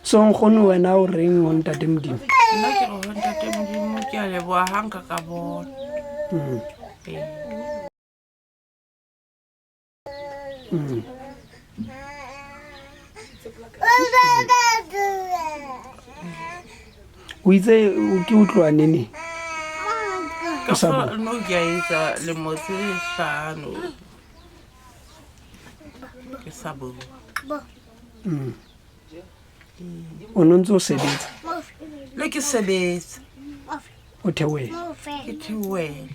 So nkgono wena o reng ho ntate Modimo? Nna ke re ho ntate Modimo ke a leboha ha nka ka bona. Ee. O itse o ke utloa nene? Ka fa no ke a etsa lemo tse hlano ke sa bone. O no ntse o sebetsa? Le ke sebetsa. O theohela? Ke theohela.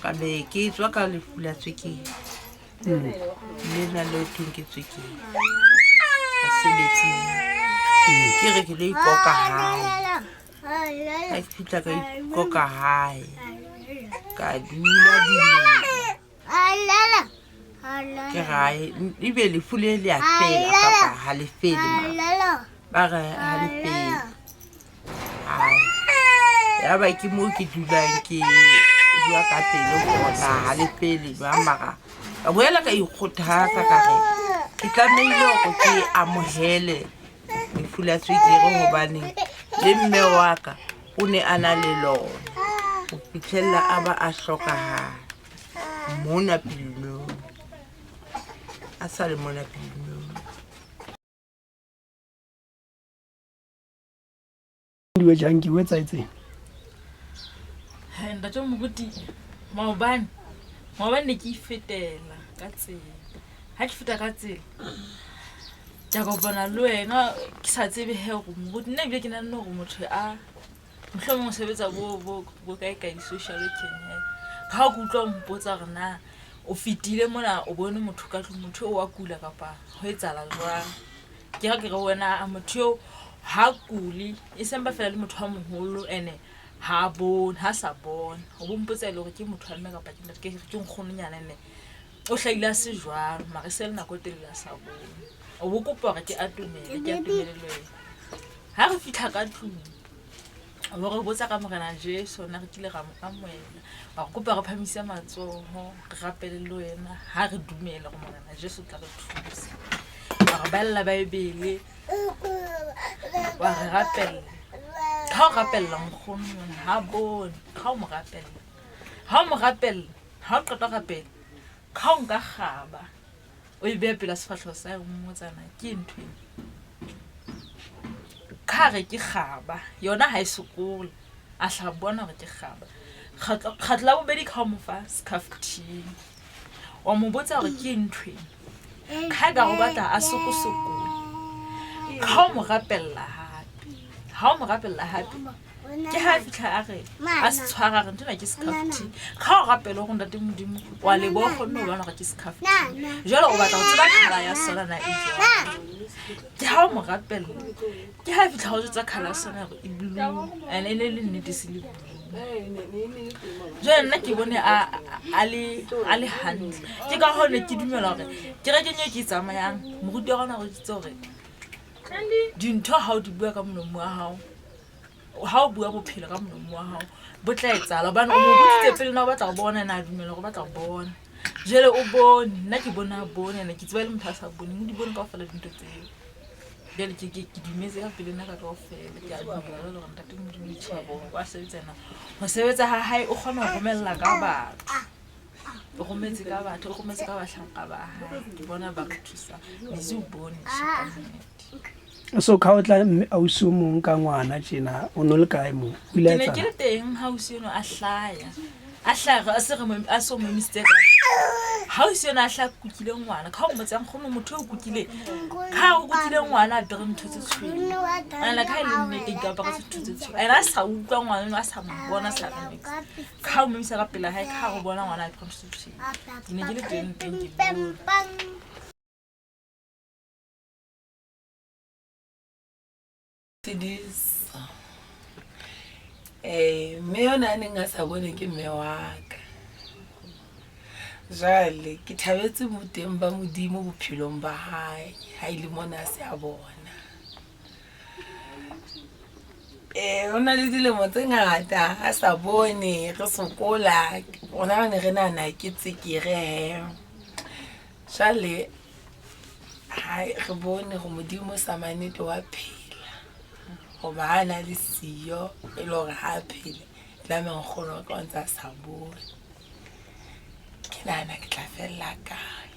Ka be ke tswa ka lefu la tswekere. Lena le thweng ke tswekere. Basebetsing. Ke re ke lo ikoka hae. Ha ke fihla ka ikoka hae. Ka dula dilemo. Ke rae ebe lefu le le a fela kapa ha le fele mara. Ba re ha le fele. Hai. Yaba ke moo ke dulang ke bua ka pelo hore na ha le fele jwang mara ka boela ka ikgothatsa ka re ke tlamehile hore ke amohele lefu la tswekere hobane le mme wa ka o ne a na le lona ho fihlella a ba a hlokahala mona pelong a sa le mona pelong. Diwe jang ke o etsaetseng? Hai, ntate moruti, maobane maobane ne ke ifetela ka tsela. Ha ke feta ka tsela ke a kopana le wena, ke sa tsebe he gore moruti nna ebile ke nahanne hore motho a mohlomong o sebetsa bo bo bo kae kae di-social working he. Ka ha ke utlwa o mpotsa hore na o fetile mona o bone motho ka tlung, motho eo wa kula kapa ho etsahala jwang. Ke ha ke re ho wena a motho eo ha kule, e sempa fela le motho a moholo ene ha bone, ha sa bona. O bo mpotsa e le hore ke motho wa mme kapa ke ntate, ke re ke nkgononyana ene o hlahile a se jwalo mara e se le nako e telele a sa bone. O bo kopa hore ke atomele, ke atomele le wena. Ha re fitlha ka tlung, o bo re botsa ka Morena Jesu na re kile ra mo amohela. Wa re kopa re phahamise matsoho, re rapele le wena ha re dumela hore Morena Jesu o tla re thusa. Wa re balla Bible, wa re rapella. Ha o rapella nkgono mona ha bone, ha o mo rapella. Ha o mo rapella, ha o qeta ho rapela, ha o nka kgaba o e beha pela sefahleho sa hae, o mmotsa na ke ntho ena. Ka re ke kgaba, yona ha e sokole. A hla bona hore ke kgaba. Kgetlo la bobedi ka o mo fa skhafthini, wa mo botsa hore ke ntho ena. Ka eka o batla a sokosokole. Ka o mo rapella hape, ha o mo rapella hape, ke ha a fitlha a re a se tshwara a re nthwena ke skhafthini. Ka o rapele hore ntate Modimo wa leboha o kgonne ho bona hore ke skhafthini. Jwale o batla ho tseba colour ya sona na e jwang. Ke ha o mo rapella, ke ha fitlha o jwetsa colour ya sona hore e blue and e ne le nnete se le blue. Jwale nna ke bone a le hantle. Ke ka hoo ne ke dumela hore kerekeng eo ke e tsamayang, moruti wa rona o re jwetse hore dintho ha o di bua ka molomo wa hao, ha o bua bophelo ka molomo wa hao bo tla etsahala. Hobane o mo botsitse pele na o batla ho bona, ena a dumela hore o batla ho bona. Jwale o bone, nna ke bone a bone ene ke tseba e le motho a sa boneng, o di bone kaofela dintho tseo. Jwale ke dumetse ka pelo ena ka kaofela. Ke a dumela jwale hore ntate Modimo tjhe, wa sebetsa na. Ho sebetsa ha hae o kgona ho romella ka batho. O rometse ka batho, o rometse ka bahlanka ba hae. Ke bona ba re thusang. Lizzy o bone tjhe ka nnete. So ka o tla mme ausi o mong ka ngwana tjena, o no le kae moo? O ile a Ke ne ke etsang? le teng ha ausi eno a hlaya. A hlaya a se re mo a so mo emisitse ka. Ha ausi eno a hlaya kukile ngwana, ka o mmotsa nkgono motho o kukile. Ka o kukile ngwana a apere ntho tse tshweu. Ana ka e le nnete ke apara ntho tse tshweu. Ena a sa utlwa ngwana eno a sa mo bona sa re niks. Ka o mo emisa ka pela hae ka go bona ngwana a apere ntho tse tshweu. Ke ne ke le teng teng ke bone. Tshediso. Eh, mme yona a neng a sa bone ke mme wa ka. Jwale ke thabetse boteng ba Modimo bophelong ba hae, ha ile mona a se a bona. Eh, o na le dilemo tse ngata a sa bone, re sokola, rona re ne re nahana ke tsekere he. Jwale Hai re bone go modimo sa mannete wa phela goba ga na le siyo e le gore ga a phele tlabe nkgono wa ka o ntse a sa bone. Ke nagana ke tla felela kae?